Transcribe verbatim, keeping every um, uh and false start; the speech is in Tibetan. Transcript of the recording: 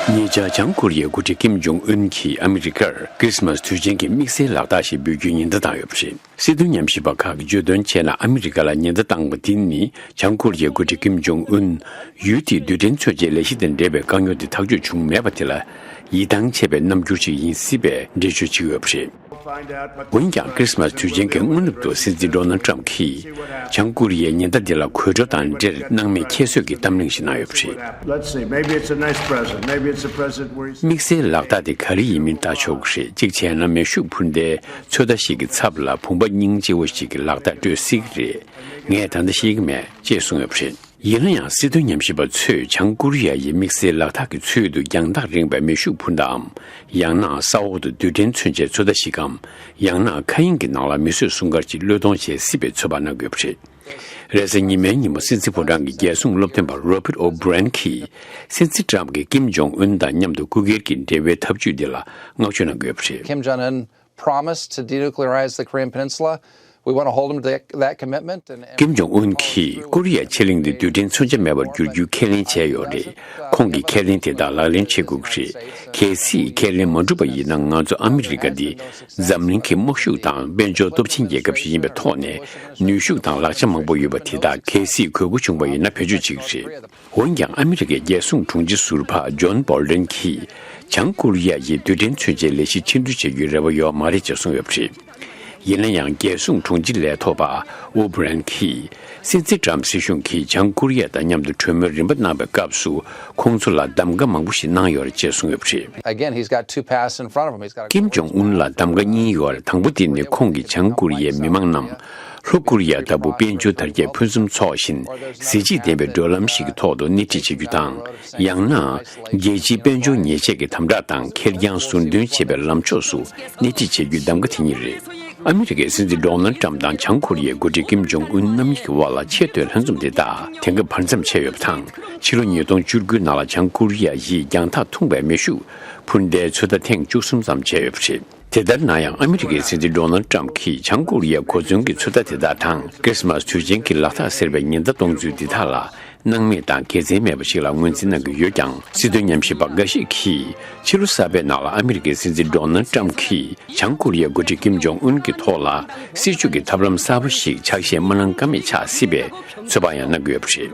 ཉེ་ཆར་བྱང་ཀོ་རི་ཡའི་འགོ་ཁྲིད་ཀིམ་ཇོང་ཨུན་གྱིས་ཨ་མི་རི་ཀར་ཁྲི་སི་མཱས་དུས་ཆེན་གྱི་དམིགས་བསལ་ལག་རྟགས་ཤིག་འབུལ་རྒྱུའི་ཉེན་བརྡ་བཏང་ཡོད་པ་རེད། སྲིད་དོན་ཉམས་ཞིབ་པ་ཁག་གིས་བརྗོད་དོན་བྱས་ན། ཨ་མི་རི་ཀ་ལ་ཉེན་བརྡ་བཏང་བ་དེ་ནི། བྱང་ཀོ་རི་ཡའི་འགོ་ཁྲིད་ཀིམ་ཇོང་ཨུན་ཡུལ་དེའི་རྡུལ་ཕྲན་མཚོན་ཆའི་ལས་གཞི་དང་འབྲེལ་བའི་དཀའ་རྙོག་དེ་ཐག་གཅོད་བྱུང་མེད་པ་དེ་ལ་ཡིད་ཐང་ཆད་པའི་རྣམ་འགྱུར་ཞིག་ཡིན་སྲིད་པའི་འགྲེལ་བརྗོད་བྱེད་ཀྱི་ཡོད་པ་རེད། འོན་ཀྱང་། ཁྲི་སི་མཱས་དུས་ཆེན་གྱི་སྔ་ནུབ་ཏུ་སྲིད་འཛིན་ཌོ་ནལ་ཊམ་གྱིས་བྱང་ཀོ་རི་ཡའི་ཉེན་བརྡ་འདི་ལ་དགོད་བྲོ་དང་འབྲེལ། སྣང་མེད་ཁྱད་གསོད་ཀྱི་གཏམ་གླེང་ཞིག་གནང་ཡོད་པ་རེད། Let's see. Maybe it's a nice present. Maybe it's a present where he's དམིགས་བསལ་ལག་རྟགས་དེ་ག་རེ་ཡིན་མིན་ལྟ་ཆོག་གི་རེད། གཅིག་བྱས་ན། མེ་ཤུགས་འཕུར་མདའི་ཚོད་ལྟ་ཞིག་གི་ཚབ་ལ་བུམ་པ་སྙིང་རྗེ་བོ་ཞིག་གི་ལག་རྟགས་སྤྲོད་སྲིད་ཀྱི་རེད། ངས་ད་ལྟ་ཤེས་ཀྱི་མེད། ཅེས་གསུངས་ཡོད་པ་རེད། ཡིན་ན་ཡང་། སྲིད་དོན་ཉམས་ཞིབ་པ་ཚོས་བྱང་ཀོ་རི་ཡ་ཡི་དམིགས་བསལ་ལག་རྟགས་ཀྱི་ཚུལ་དུ་རྒྱང་ཐག་རིང་བའི་མེ་ཤུགས་འཕུར་མདའམ། ཡང་ན་ས་འོག་ཏུ་རྡུལ་ཕྲན་མཚོན་ཆའི་ཚོད་ལྟ་ཞིག་གམ། ཡང་ན་མཁའ་དབྱིངས་ཀྱི་ནང་ལ་མེ་གསོད་སྲུང་སྐར་ཅིག་བློས་གཏོང་བྱེད་སྲིད་པའི་ཚོད་དཔག་གནང་གི་ཡོད་པ་རེད། རེས་གཟའ་ཉི་མའི་ཉིན་མོ། སྲིད་འཛིན་ཕོ་བྲང་གི་རྒྱལ་སྲུང་སློབ་སྟོན་པ་རོ་བྷར་ཨོ་བྷི་རན་གྱིས། སྲིད་འཛིན་ཊམ་གྱིས་ཀིམ་ཇོང་ཨུན་དང་མཉམ་དུ་སྐུ་སྒེར་གྱི་འབྲེལ་བའི་ཐབས་ཇུས་འདི་ལ་བསྔགས་བརྗོད་གནང་གི་ཡོད་པ་རེད། Kim Jong Un promised to denuclearize the Korean Peninsula. We want to hold him to that, that commitment. And, and ཀིམ་ཇོང་ཨུན་གྱིས་ཀོ་རི་ཡ་ཕྱེད་གླིང་འདི་རྡུལ་ཕྲན་མཚོན་ཆ་མེད་པར་བསྒྱུར་རྒྱུའི་ཁས་ལེན་བྱས་ཡོད་རེད། ཁོང་གིས་ཁས་ལེན་དེ་དག་ལག་ལེན་བྱེད་དགོས་ཀྱི་རེད། གལ་སྲིད་ཁས་ལེན་མ་འགྲུབ་པ་ཡིན་ན། ང་ཚོ་ཨ་མི་རི་ཀ་འདི་འཛམ་གླིང་གི་དམག་ཤུགས་དང་དཔལ་འབྱོར་སྟོབས་ཆེན་རྒྱལ་ཁབ་ཞིག་ཡིན་པའི་ཐོག་ནས། ནུས་ཤུགས་དང་ལག་ཆ་མང་པོ་ཡོད་པ་དེ་དག་གལ་སྲིད་དགོས་མཁོ་བྱུང་བ་ཡིན་ན་བེད་སྤྱོད་བྱེད་ཀྱི་རེད། འོན་ཀྱང་། ཨ་མི་རི་ཀའི་རྒྱལ་སྲུང་དྲུང་ཆེ་ཟུར་པ་ཇོན་བྷོལ་ཌེན་གྱིས། བྱང་ཀོ་རི་ཡ་ཡིས་རྡུལ་ཕྲན་མཚོན་ཆའི་ལས་གཞི་ཕྱིར་འཐེན་བྱེད་རྒྱུའི་རེ་བ་ཡོད་མ་རེད་ཅེས་གསུངས་ཡོད་པ་རེད། ཡིན་ན་ཡང་། རྒྱལ་སྲུང་དྲུང་ཆེ་ལས་ཐོག་པ་ཨོ་བྷི་རན་གྱིས། སྲིད་འཛིན་ཊམ་སྲིད་གཞུང་གིས་བྱང་ཀོ་རི་ཡ་དང་མཉམ་དུ་གྲོས་མོལ་རིམ་པ་གནང་བའི་སྐབས་སུ། ཁོང་ཚོ་ལ་གདམ་ག་མང་པོ་ཞིག་གནང་ཡོད་རེད་ཅེས་གསུངས་ཡོད་པ་རེད། Again, he's got two paths in front of him. He's got a ཀིམ་ཇོང་ཨུན་ལ་གདམ་ག་གཉིས་ཡོད་རེད། དང་པོ་དེ་ནི། ཁོང་གིས་བྱང་ཀོ་རི་ཡའི་མི་མང་རྣམས། ལྷོ་ཀོ་རི་ཡ་ལྟ་བུ་དཔལ་འབྱོར་དར་རྒྱས་ཕུན་སུམ་ཚོགས་ཤིང་། གཟི་བརྗིད་ལྡན་པའི་བགྲོད་ལམ་ཞིག་གི་ཐོག་ཏུ་སྣེ་ཁྲིད་བྱེད་རྒྱུ་དང་། ཡང་ན། རྒྱལ་སྤྱིའི་དཔལ་འབྱོར་ཉེས་ཆད་ཀྱི་དམ་དྲག་དང་ཁེར་རྐྱང་ཟུར་འདོན་བྱེད་པའི་ལམ་ཕྱོགས་སུ་སྣེ་ཁྲིད་བྱེད་རྒྱུའི་གདམ་ག་དེ་ཉིད་རེད། ཨ་མི་རི་ཀའི་སྲིད་འཛིན་ཌོ་ནལ་ཊམ་དང་བྱང་ཀོ་རི་ཡའི་འགོ་ཁྲིད་ཀིམ་ཇོང་ཨུན་རྣམ་གཉིས་ཀྱི་དབར་ལ་ཆེས་མཐོའི་ལྷན་འཛོམས་དེ་དག་དེང་སྐབས་བར་མཚམས་ཆད་ཡོད་པ་དང་། ཕྱི་ལོ་ཉིས་སྟོང་བཅུ་དགུ་ནང་ལ་བྱང་ཀོ་རི་ཡ་ཡིས་རྒྱང་ཐག་ཐུང་བའི་མེ་ཤུགས་འཕུར་མདའི་ཚོད་ལྟ་ཐེངས་བཅུ་གསུམ་ཙམ་བྱས་ཡོད་པ་རེད། དེ་ལྟར་ན་ཡང་། ཨ་མི་རི་ཀའི་སྲིད་འཛིན་ཌོ་ནལ་ཊམ་གྱིས་བྱང་ཀོ་རི་ཡའི་གོ་མཚོན་གྱི་ཚོད་ལྟ་དེ་དག་དང་། ཁྲི་སི་མཱས་དུས་ཆེན་གྱི་ལག་རྟགས་ཟེར་བའི་ཉེན་བརྡ་གཏོང་ཚུལ་འདི་དག་ལ། སྣང་མེད་དང་དགེ་མཚན་མེད་པ་ཞིག་ལ་ངོས་འཛིན་གནང་གི་ཡོད་ཀྱང་། སྲིད་དོན་ཉམས་ཞིབ་པ་འགའ་ཞིག་གིས། ཕྱི་ལོ་གསར་པའི་ནང་ལ་ཨ་མི་རི་ཀའི་སྲིད་འཛིན་ཌོ་ནལ་ཊམ་གྱིས། བྱང་ཀོ་རི་ཡའི་འགོ་ཁྲིད་ཀིམ་ཇོང་ཨུན་གྱི་ཐོག་ལ། སྲིད་བྱུས་ཀྱི་ཐབས་ལམ་གསར་པ་ཞིག་ཕྱག་བཞེས་མ་གནང་ཀ་མེད་ཆགས་སྲིད་པའི་ཚོད་དཔག་ཡང་གནང་གི་ཡོད་པ་རེད།